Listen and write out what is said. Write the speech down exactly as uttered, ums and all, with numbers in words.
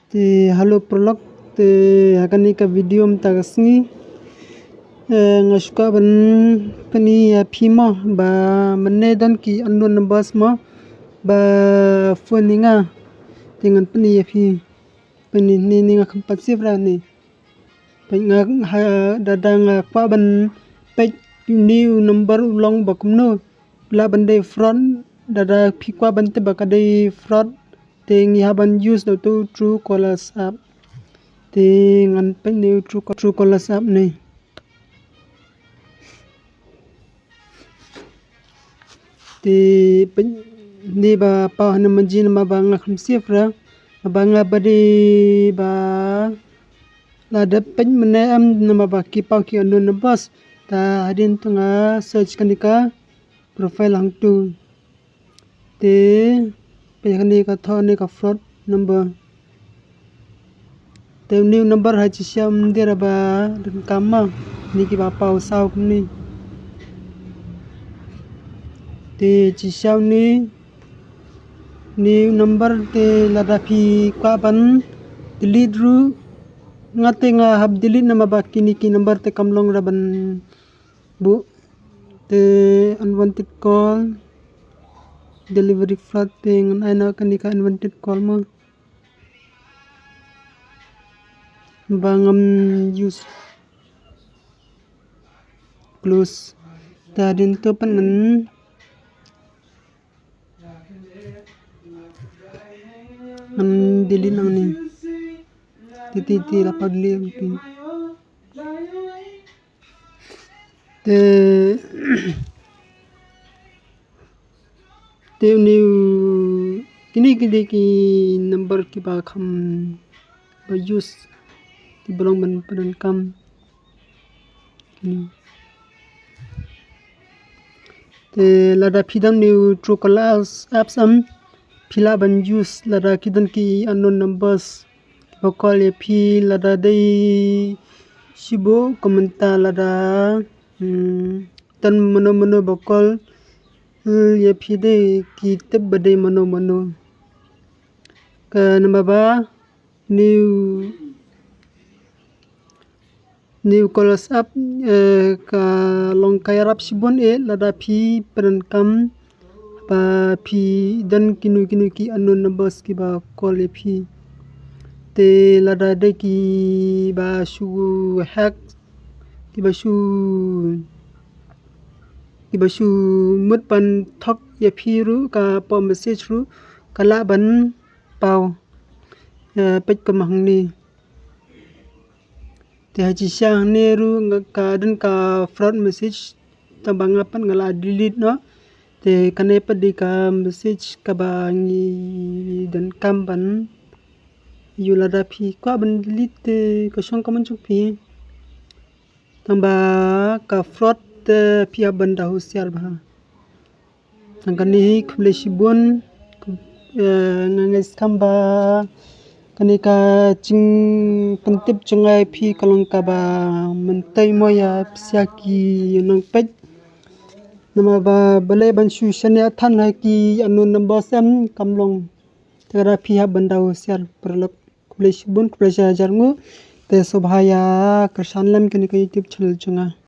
Te hello paralok, te ha kane ka video mynta ka sngi, eh, nga shu kwah ban pyni ïa phi mo ba mynne don ki unknown numbers mo ba phone ïa nga. Te ngan pyni ïa phi. Pyni ni, ni nga kham pat save ra ni. Peit nga ha, da, da nga kwah ban peit uni u number u long ba kumno. Lah ban dei fraud, da, da phi kwah ban tip ba ka dei fraud, te ngi hap ban use da uto u Truecaller app. Te ngan peit ne u True, Truecaller app ne. Te peit ne ba paw hana manji namar ba nga kham save ra. Ba nga ba dei ba la dep peit mynne em namar ba ki paw ki unknown numbers. Te hadien to nga search kane ka profile hangto. Te peit kane ka thoh ne ka fraud number. Te uni u number ha shisha ym dei ra ba donkam ma, ne kiba paw saw kumne. Te shisha uni, uni u number te lada phi kwah ban delete ruh, nga te nga hap delete namar ba kine ki number te kam long ra ban buh. Te unwanted call, delivery fraud, te ngan ai noh kane ka unwanted call mo. Ba ngam use. Close. Te hadien to pat ngan, ngan delete nangne. Te, te, te la pat delete nangne. Te, te uni u, kine, kine ki number kiba kham ba use, kiba long ban pyndonkam. Kine. Te lada phi don uni u Truecaller apps em, phi lah ban use lada ki don ki unknown numbers kiba call ïa phi, lada dei shibun kumta, lada, hmm, don mano mano ba call ïa phi, dei ki tip ba dei mano mano. Ka namar ba uni u, uni u Truecaller app, eh, ka long ka ïarap shibun eh lada phi pyndonkam ba phi don kino kino ki unknown numbers kiba call ïa phi. Te lada dei kiba shu hack, kiba shu, kiba shu mut ban thok ïa phi ruh, ka pop message ruh ka lah ban paw. Eh, peit kumba hangne. Te ha shisha hangne ruh nga ka don ka fraud message, tangba nga pat nga la delete noh. Te kane pat dei ka message kaba ngi donkam ban ïoh. Lada phi kwah ban delete te ka shong ka mon jong phi. Tangba ka fraud te phi hap ban da husiar bha. Tang kane hi, khublei shibun. Eh, nga ngeit skhem ba kane ka jingpyntip jong nga ïa phi ka long kaba myntoi mo ïa phi sha ki nongpeit. Namar ba balei ban shu shaniah than ha ki unknown numbers em, kam long. Te lada phi hap ban da husiar paralok. Khublei shibun, khublei shihajar nguh. Te sngewbha ïa kyrshan lem kane ka YouTube channel jong nga.